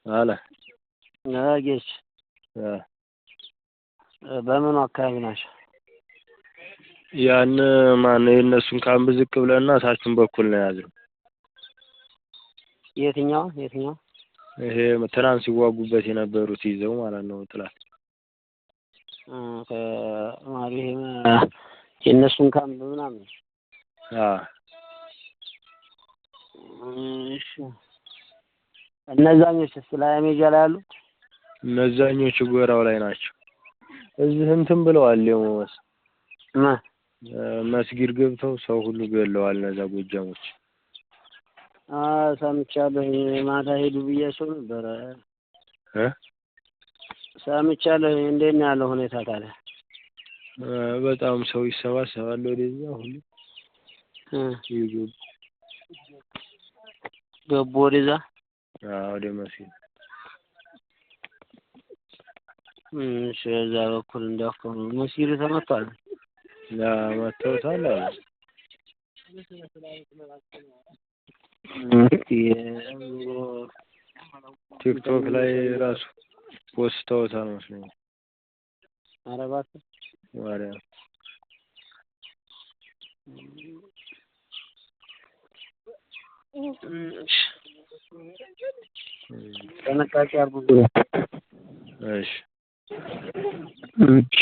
አለ። ጌች፣ በምኑ አካባቢ ናቸው? ያን ማነው የእነሱን ካምፕ ዝቅ ብለና ታችን በኩል ነው የያዝነው። የትኛው የትኛው? ይሄ ትናንት ሲዋጉበት የነበሩት ይዘው ማለት ነው ጥላት። ይሄ የእነሱን ካምፕ ምናምን? አዎ። እሺ፣ እነዛኞችስ ላይ ሜጃ ላይ ያሉት? እነዛኞቹ ጎራው ላይ ናቸው። እዚህ እንትን ብለዋል። የሞስ መስጊድ ገብተው ሰው ሁሉ ገለዋል። እነዛ ጎጃሞች። ሰምቻለሁ። ማታ ሄዱ ብያቸው ነበረ። ሰምቻለሁ። እንዴት ነው ያለው ሁኔታ ታዲያ? በጣም ሰው ይሰባሰባል ወደዛ ሁሉ ይገቡ። ገቡ ወደዛ? አዎ፣ ወደ መስጊድ። እሺ፣ በዛ በኩል እንዳፈኑ መስጊዱ ተመቷል። መተውታል አሉ። ቲክቶክ ላይ ራሱ ፖስተውታል መስለኛል። ኧረ እባክህ። ማርያም። ጥንቃቄ አድርጉ። እሺ። እሺ።